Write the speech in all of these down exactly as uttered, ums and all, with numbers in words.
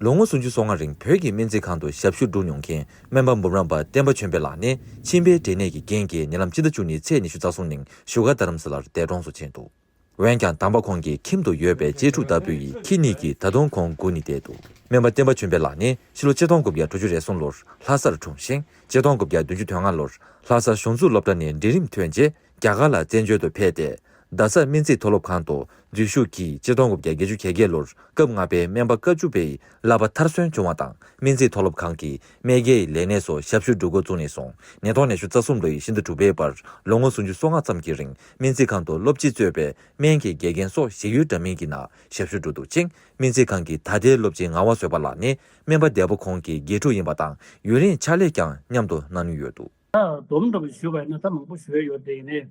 ལོ་ངོ་སུམ་ཅུ་སོ་ལྔ་རིང་བོད་ཀྱི་སྨན་རྩིས་ཁང་དུ་ཞབས་ཞུ་སྒྲུབ་མྱོང་མཁན་སྨན་པ་འབུམ་རམས་པ་བསྟན་པ་ཆོས་འཕེལ་ལགས་ནི་མཆིན་པའི་འབྲས་ནད་ཀྱི་རྐྱེན་གྱིས་ཉེ་ལམ་སྤྱི་ཟླ་བཅུ་གཉིས་ཚེས་ཉི་ཤུ་རྩ་གསུམ་ཉིན་བཞུགས་སྒར་རྡ་རམ་ས་ལར་འདས་གྲོངས་སུ་ཕྱིན་འདུག། འོན་ཀྱང་དམ་པ་ཁོང་གི་ཁྱིམ་དུ་ཡོད་པའི་གཅེས་ཕྲུག་ལྟ་བུ་ཡི་ཁྱི་གཉིས་ཀྱིས་ད་དུང་ཁོང་སྒུག་ནས་བསྡད་འདུག། སྨན་པ་བསྟན་པ་ཆོས་འཕེལ་ལགས་ནི་ཕྱི་ལོ་ཆིག་སྟོང་དགུ་བརྒྱ་དྲུག་ཅུ་རེ་གསུམ་ལོར་ལྷ་སར་འཁྲུངས་ཤིང་། ཆིག་སྟོང་དགུ་བརྒྱ་བདུན་ཅུ་དོན་ལྔ་ལོར་ལྷ་ས་གཞུང་བཙུགས་སློབ་གྲྭ་ནས་འབྲིང་རིམ་ཐོན་རྗེས་རྒྱ་གར་ལ་བཙན་བྱོལ་དུ་ཕེབས་ཏེ། རྡ་ས་སྨན་རྩིས་མཐོ་སློབ་ཁང་དུ་འཛུལ་ཞུགས་ཀྱིས་ཆིག་སྟོང་དགུ་བརྒྱ་བརྒྱད་ཅུ་གྱ་བརྒྱད་ལོར་སྐབས་ལྔ་པའི་སྨན་པ་བཀའ་བཅུ་པའི་བསླབ་པ་མཐར་སོན་བྱུང་བ་དང་། སྨན་རྩིས་མཐོ་སློབ་ཁང་གི་སྨན་རྒྱལ་ཡི་ལས་སྣེ་སོགས་ཞབས་ཞུ་སྒྲུབ་འགོ་བཙུགས་ནས་བཟུང་། ཉིས་སྟོང་ཉི་ཤུ་རྩ་གསུམ་ལོའི་ཕྱི་ཟླ་དྲུག་པའི་བར་ལོ་ངོ་སུམ་ཅུ་སོ་ལྔ་ཙམ་གྱི་རིང་སྨན་རྩིས་ཁང་དུ་སློབ་སྤྱི་གཙོས་པའི་སྨན་གྱི་དགེ་རྒན་སོགས་གཞན་ཡུལ་འདྲ་མིན་གྱི་ནང་ཞབས་ཞུ་སྒྲུབ་འདུག་ཅིང་། སྨན་རྩིས་ཁང་གི་ད་ལྟའི་སློབ་སྤྱི་ངག་དབང་བཟོད་པ་ལགས་ནི་སྨན་པ་འདས་པོ་ཁོང་གི་དགེ་ཕྲུག་ཡིན་པ་དང་། ཡུན་རིང་ཕྱག་ལས་ཀྱང་མཉམ་དུ་གནང་མྱོང་ཡོད་འདུག། ད་སྡོམ་འདྲ་པོ་ཞུས་པ་ཡིན་ན་ད་མང་པོ་ཞུ་ཡ་ཡོད་དེ། ཡིན་ནའི་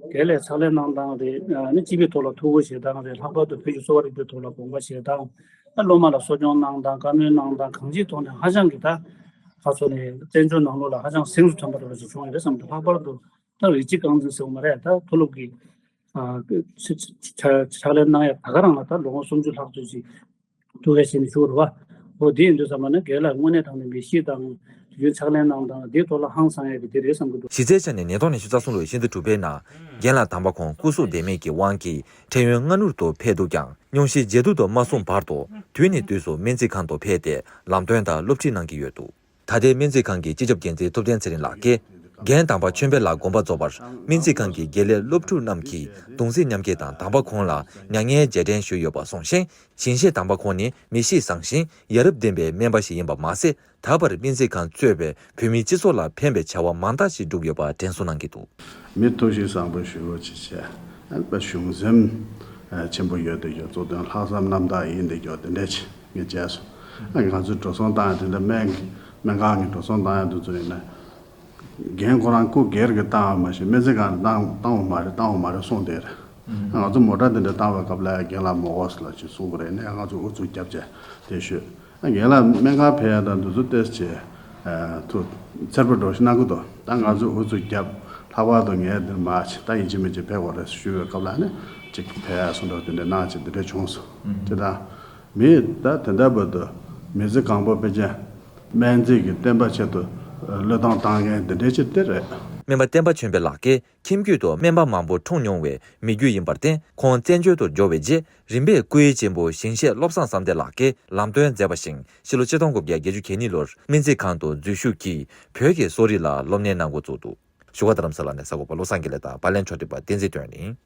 རྒན་ལགས་ཕྱག་ལས་གནང་སྟངས་རེད། ཨ་ནི་སྤྱི་པའི་ཐོག་ལ་ཐུགས་ཁུར་བཞེས་སྟངས་རེད། ལྷག་པར་དུ་བོད་ཀྱི་གསོ་བ་རིག་པའི་ཐོག་ལ་དགོངས་པ་བཞེས་སྟངས། ད་སློབ་མ་ལ་གསོ་སྐྱོང་གནང་སྟངས། བཀའ་མོལ་གནང་སྟངས། གང་ཅིའི་ཐོག་ནས་ཧ་ཅང་གི་ད་ཁ་ཕྱོགས་ནས་བཙན་བྱོལ་ནང་ལོགས་ལ་ཧ་ཅང་གཟེངས་སུ་ཐོན་པ་འདྲ་པོ་ཞིག་བྱུང་ཡོད་རེད་བསམ་འདུག། ལྷག་པར་དུ་ད་རིགས་གཅིག་རྐང་འཛིན་ཟེར་བ་མ་རེད། ད་མཐོ་སློབ་ཀྱི་ཨ་ཕྱག་ཕྱག་ལས་གནང་ཡ་ད་ག་རང་ལ་ད་ལོ་ངོ་སུམ་ཅུ་ལྷག་ཙམ་ཞིག་ཐུགས་ཁྲལ་བྱས་ནས་བཞུགས་རེད་བ། འོ་དེ་ཡིན་དུས་ཙམ་པ་ན་རྒན་ལགས་དངོས་གནས་དྲང་གནས་མི་གཤིས་དང་དུས་རྒྱུན་ཕྱག་ལས་གནང་སྟངས་དེའི་ཐོག་ལ་ཧང་སང་ཡ་གི་དེ་རེད་བསམ་གྱི་འདུག། གཞི་རྩའི་ཆ་ནས་ཉིས་སྟོང་ཉི་ཤུ་རྩ་གསུམ་ལོའི་ཕྱི་ཟླ་དྲུག་པའི་ནང་རྒན་ལགས་དམ་པ་ཁོང་སྐུ་གཟུགས་བདེ་མེད་ཀྱི་དབང་གིས་འཕྲལ་ཡུན་སྔ་སྣུར་དུ་ཕེབས་འདུག་ཀྱང་། སྙུང་གཞི་ཇེ་སྡུག་ཏུ་མ་སོང་བར་དུ་དུས་ནས་དུས་སུ་སྨན་རྩིས་ཁང་དུ་ཕེབས་ཏེ་ལམ་སྟོན་དང་སློབ་ཁྲིད་གནང་གི་ཡོད་འདུག། ད་ལྟའི་སྨན་རྩིས་ཁང་གི་སྤྱི་ཁྱབ་འགན་འཛིན་ཐུབ་བསྟན་ཚེ་རིང་ལགས་ཀྱིས། རྒན་དམ་པ་ཆོས་འཕེལ་ལགས་དགོངས་པ་རྫོགས་པར་སྨན་རྩིས་ཁང་གི་དགེ་ལས་སློབ་ཕྲུག་རྣམས་ཀྱིས་གདུང་སེམས་མཉམ་སྐྱེད་དང་དམ་པ་ཁོང་ལ་མྱ་ངན་རྗེས་དྲན་ཞུས་ཡོད་པ་གསུངས་ཤིང་། ཞིང་གཤེགས་དམ་པ་ཁོང་ནི་མི་གཤིས་བཟང་ཞིང་ཡ་རབས་ལྡན་པའི་སྨན་པ་ཞིག་ཡིན་པ་མ་ཟད། ད་བར་སྨན་རྩིས་ཁང་གཙོས་པའི་བོད་མིའི་སྤྱི་ཚོགས་ལ་ཕན་པའི་བྱ་བ་མང་དག་ཞིག་བསྒྲུབས་ཡོད་པ་དྲན་གསོ་གནང་གི་འདུག། མི་ཐུགས་གཤིས་བཟང་པོ་ཞེ་པོ་ཅིག་བྱས། ཨ་ནི་དཔེ་གཞུང་སེམས་ཆེན་པོ་ཡོད་དེ་ཡོད། གཙོ་དོན་ལྷག་བསམ་རྣམ་དག་ཡིན་དེ་ཡོད། དེ་འདྲ་ཅིག་ངས་མཇལ་སོང་། ཨ་ང་ཚོས་འགྲོ་སོང་བཏང་ཡ་དེ་འདྲ་སྨན་སྨན་ཁང་གི་འགྲོ་སོང་བཏང་ཡ་དེ་ཚོ་ཡིན་ན། རྒན་ཁོ་རང་སྐུ་སྒེར་གྱི་བཏང་བ་མ་གཞི་སྨན་རྩིས་ཁང་བཏང་བཏང་བ་མ་རེད། བཏང་བ་མ་རེད་གསུངས་བསྡད་རེད། ང་ཚོ་མོ་ཊ་དེ་འདྲ་བཏང་བའི་སྐབས་ལ་རྒན་ལགས་མོ་ཨོ་སི་ལ་ཅིག་གསུང་གི་རེད། ནས་ང་ཚོ་ཨུ་ཚུགས་རྒྱབ་བྱས་དེ་ཤོད། ཨ་རྒན་ལགས་སྨན་ཁང་ཕེབས་ཡ་དང་འདི་ཚོ་ཏོག་ཙམ་ཨ་ཐུགས་འཚེར་པོ་འགྲོ་ཞིག་གནང་གི་འདུག། ད་ང་ཚོ་ཨུ་ཚུགས་རྒྱབ། ལྷག་པར་དུ་ངས་འདིར་མ་ཅིག་ད་ཡིན་གཅིག་མིན་གཅིག་ཕེབས་དགོས་རེད་ཞུ་བའི་སྐབས་ལ་ནི་ཅིག་ཕེབས་ཡ་གསུང་འདྲ་དེ་འདྲ་གནང་ཅིག་འདི་འདྲ་བྱུང་སོང་། དེ་དང་། མི་ད་དེ་འདྲ་བར་དུ་མི་ཚེ་གང་པོ་ཕལ་ཆེར་སྨན་རྩིས་ཀྱི་བསྟན་པ་ཆེད་དུ་བློས་གཏོང་བཏང་མཁན་འདི་འདྲའི་ཅིག་དེ་རེད། སྨན་པ་བསྟན་པ་ཆོས་འཕེལ་ལགས་ཀྱིས་ཁྱིམ་རྒྱུད་དུ་སྨན་པ་མང་པོ་འཁྲུངས་མྱོང་བའི་མི་རྒྱུད་ཡིན་པར་བརྟེན། ཁོང་བཙན་བྱོལ་དུ་འབྱོར་བའི་རྗེས་རིམ་པས་སྐུའི་གཅེན་པོ་ཞིང་གཤེགས་བློ་བཟང་བསམ་གཏན་ལགས་ཀྱིས་ལམ་སྟོན་མཛད་པ་བཞིན་ཕྱི་ལོ་ཆིག་སྟོང་དགུ་བརྒྱ་བརྒྱད་ཅུ་གྱ་གཉིས་ལོར་སྨན་རྩིས་ཁང་དུ་འཛུལ་ཞུགས་ཀྱིས་བོད་ཀྱི་གསོ་རིག་ལ་སློབ་གཉེར་གནང་འགོ་བཙུགས་འདུག། བཞུགས་སྒར་རྡ་རམ་ས་ལ་ནས་གསར་འགོད་པ་བློ་བཟང་དགེ་ལེགས་དང་པར་ལེན་ཕྱོགས་སྒྲིག་པ་བསྟན་འཛིན་དོན་ཡིན།